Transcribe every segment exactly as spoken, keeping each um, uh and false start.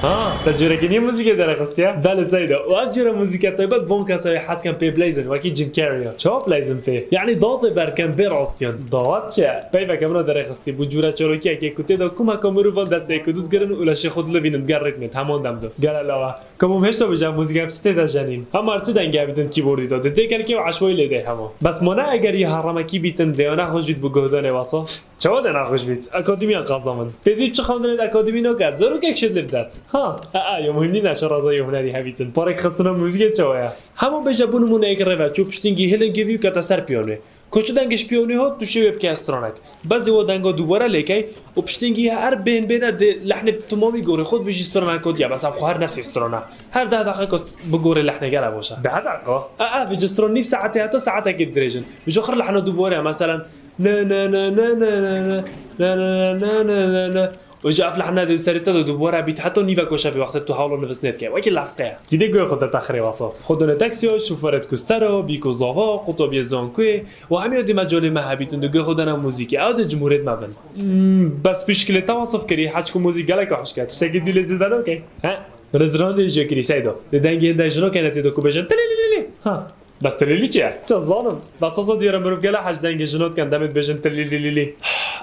Ha, te cûrekî nî muzîkê derxistiye? Belê Seyda. Û ev cûre muzîke taybet van kesayê hez ken pê bileyzin, wekî Jim Carrey. Çawa bileyzin pê? Yanî datê berken bê rastiyan. Dawet çi ye? Peyveke min a derxistî bû cûre çalakiyekê ku tê de kumeka mirovan destê ku dû digirin û leşê xwe dilivînin gel ritmê, heman dem de. Gel elawa. Ka bûm hêşta bêjim muzîka ev çi tê de jenîn. Hema çi dengê bitin kîbordî de. Di tê kelkê û eşwayî lê de hema. Bes mane eger yê heremekî bîtin dê ya nexweş bît bi guhdanê wasa. Çawa dê nexweş bît? Akademiya qazda min. Pêdivî çi xwendinê di akademî naket? Zero kek şid lê bidet. Ha, e, e, yo muhîm nîne şeraza yo hunerî hebîtin. Parek xistina muzîkê çawa ye? Hema bêje bo nimûne yek rêve çû piştîngî hilin givî û kete ser piyanoyê. Ku çi dengê ji piyanê hat, tu şêwê bike stranek. Bes dê wa denga dubare lêkey û piştîngî her bên bêne dê lehnê timamî gorê xwe dibêjî strana kodiya, bes ev xwe her nefsê strana. Her deh deqeqa bigorê lehnê gele baş e. Deh deqa? E, e, vêca stran nîv saetê heta saetekê dirêj in. Vêca xir lehna dubare, meselen, ne, ne, ne, ne, ne, ne, ne, ne, ne, ne, ne, ne, ne, ne. Û ji ev lehna dê serê te de dubare bît, heta nîvek şevê wextê tu hewla nivîsnê dike. Wekî lasqe ye. Kî dê guhê xwe de texrê wasa. Xwe done taksiya, şoferê kustera, bîko zava, qutabiyê zankuyê û hemiya dê mecalê me hebîtin dê guhê xwe dene muzîkê. Ew dê cumhuriyet me bin. Hmm, bes pişkilê te wasif kirî, heçku muzîk gelek xweş ke. Tiştekî dî lê zêde nakey. He? Min zirandê jê kirî Seydo. Dê dengê hindek jino kene tê de ku bêjin tilililili. Ha. Bes tilîlî çi ye? Çi zanim. Bes wisa diyar e mirov gele hez dengê jino dikin demê dibêjin tilîlîlî.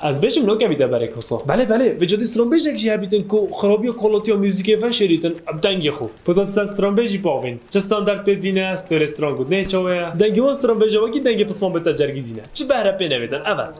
Ez bêjim nokevî de berê koso. Belê, belê. Vêca dî stranbêjek jî hebîtin ku xirabiya kolatiya muzîkê veşêrîtin bi dengê xwe. Pota ser stranbêjî bavên. Çi standard pê dîne, stêrê stran got nê çawa ye. Dengê wan stranbêje wekî dengê pisman bê te cergîzîne. Çi behre pê nevêtin, evet.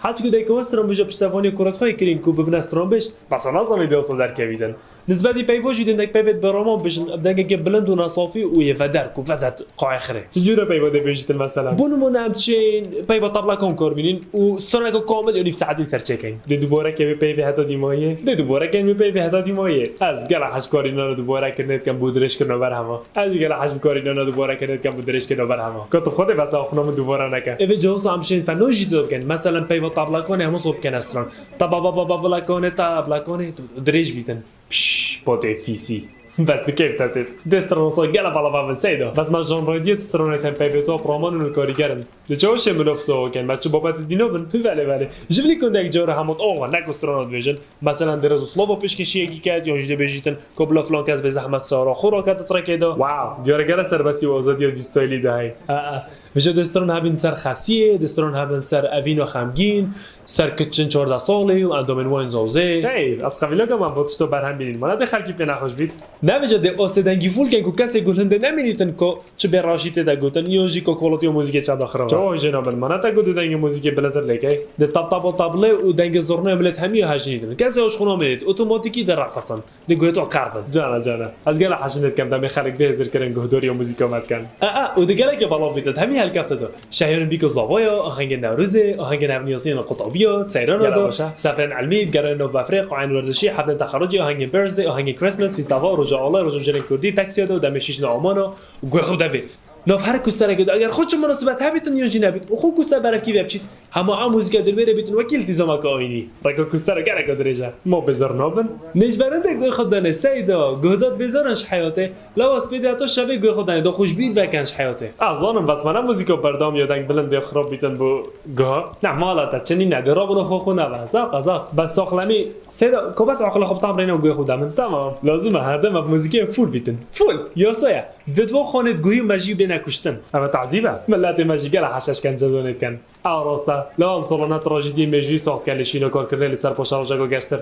Heçku dengê wan stranbêja piştevaniyê kuretxweyê kirîn ku bibine stranbêj, besa nazanî dê wisa derkevîtin. Nisbetî peyva jî dê hindek peyvê bi roman bijin, bi dengekê bilind û nasafî û yê veder ku vedet qayexirê. Çi cûre peyva dê bêjîtin mesela? Bo nimûne em diçên peyva tablekan kar bînin û straneke kamil ê nîv saetî ser çêkeyn. Dê dubare ke wê peyvê heta dîmayê? Dê dubare ke wê peyvê heta dîmayê? Ez gelek hez karînana dubare kirinê dikim bo dirêjkirina berhema. Ez jî gelek hez bi karînana dubare kirinê dikim bo dirêjkirina berhema. Ka tu xwedê bes axuna min dubare neke. Ê vêca wisa em şên feno jî tê bikin. Meselen peyva tablekanê hemû sor bikene stran. Tababababablekanê tablekanê dirêj bîtin. Pişş, potê pîsî. Bes bi keyf te têt. Dê stran wisa gele bala bavin Seydo. Bes me jan raydiyê stranê tem peyvê tu apraman û karîger in. Di çawa şê mirov soho ken, me çi babetê dîno bin? Belê, belê. Ji bilî kundek cara hemû owa ne ku strana dibêjin. Meselen, di rêz û slava pêşkêşiyekî ket, yan jî dibêjîtin, ku bila filan kes bê zehmet sara xwe rakete trekê de. Wow, diyar e gele serbestî û azadiya vî stayîlî de heye. E, e. Vêca dê stran hebin ser xesiyê, dê stran hebin ser evîna xemgîn, ser kiçin çardeh salî û endamên wan ên zazê. Hey, ez qevîleke me bo tişto berhem bînîn. Mana dê xelkî pê nexweş bît? Ne vêca dê astê dengî fûl ken ku kesê guh li hindê nemînîtin ku çi bê reşî tê de gotin, yan jî ku kolatiya muzîkê çenda xirab e. Çawa hêjê nabin? Mana te got dê dengê muzîkê bilindtir lêkey? Dê tab tab û tablê û dengê zurna milêt hemî hejnîtin. Kesê aşxuna milêt otomatîkî deraqisin. Dê guhê to qer bin. Cana, cana. Ez gelek heşîn dikim demê xelk bê hêzirkirin guhdariya muzîka me dikin. E, e, û dê gelekê belav bîtin. Hemî helkefte de. Şehriyarên bîko zavaya, ahengên Newrozê, ahengên hevniyasiyên qutabiya, seyrana Gela de, baş e. Sefrên ilmî, gerên navbefrê, qayên werzişî, heflên texerrucî, ahengên birthday, ahengên Christmas, fîstava, roja alay, roja jinên kurdî, taksiya de, demê şîşna amana, guhê xwe devê. Nav her kusterekê de eger xwe çi minasibet hebîtin yan jî nebît û xwe kuster berevkî ve biçît, hema ew muzîka dilbêrê bîtin wekî îltîzameke ayînî. Reka kustera gereka dirêj e. Ma bêzar nabin? Nêjberindê guhê xwe danê Seyda, guhdat bêzar in ji heyatê, lewaz pê de heta şevê guhê xwe danê, da xwe ji bîr veken ji heyatê. Ez zanim, bes me ne muzîka berdewam ya deng bilind ya xirab bîtin bo guha. Ne, mala te çi nîne, dê rabin û xwe xwe nebe. Zaf e, zaf. Bes saxlemî. Seyda, ko bes aqila xwe bi tam rêne û guhê xwe de min. Tamam, lazim e her dem ev muzîkê fûl bîtin. Fûl! Yasa ye. Divê di wan xanê di guhî me jî bêne kuştin. Ev tazîb e. Miletê me jî gelek heşeşkence zonê dikin. Ew rast e. Lewam salona trajîdiyê mêjûyî sax dikin lê şîna karkirinê li ser paşerojeka geştir.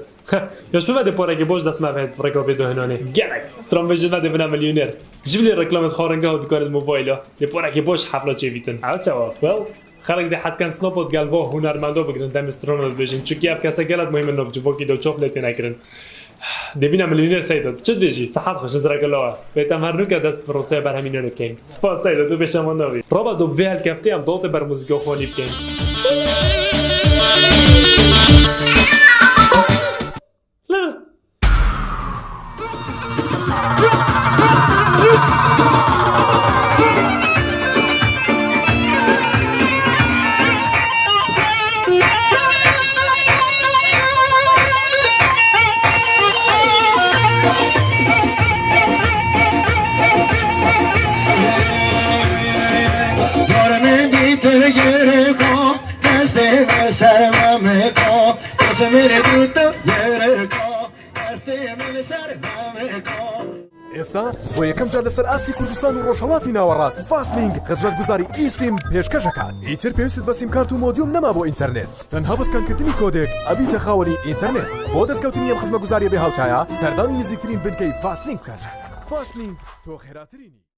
Ya ji bive dê porekê boş dest me ve rêka vê dohinanê. Gelek. Stranbêjên me dê bine milyoner. Ji bilî reklamê di xwaringeha û dikanê di mobayla. Dê porekê boş hefla çêbîtin. Ew çawa? Well, xelk dê hez ken snapa digel va hunermenda bigrin demê strana dibêjin. Çunkî ev kese gelek muhîm in nav civakî de û çav lê têne kirin. Devîna milyoner Seydo, tu çi dibêjî? Sihet xweş, ez reke lawa. Bê te her nûke dest bi proseyê berhemînanê bikeyn. Spas Seydo, tu pêşeman nabî. Raba do bi vê helkeftê em dawetê ber muzîka xwanî bikeyn. Yar min dîtir giriko, destê me ser me miko, destê min dûto giriko. ئێستا بۆ یەکەم جار لەسەر ئاستی کوردستان و ڕۆژهەڵاتی ناوەڕاست، فاسلینگ خزمەتگوزاری ئیسیم پێشکەش دەکات. ئیتر پێویستت بە سیمکارت و مۆدیوم نەما بۆ ئینتەرنێت، تەنها بە سکانکردنی کۆدێک ئەبیتە خاوەنی ئینتەرنێت. بۆ دەستکەوتنی ئەم خزمەتگوزاریە بێ هاوتایە، سەردانی نزیکترین بنکەی فاسلینگ بکەن. فاسلینگ، تۆ خێراترینی.